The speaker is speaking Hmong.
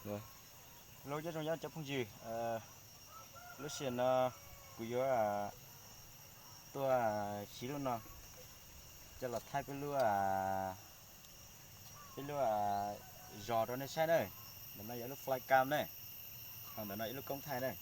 Hello, nyob zoo cov phooj ywg, lub sij hawm no kuv yuav tuaj siv lub no coj los thaij peb lub, peb lub zos rau nej saib na. Ntawm no yog ib lub flycam na, ho ntawm no ib lub koob thaij na.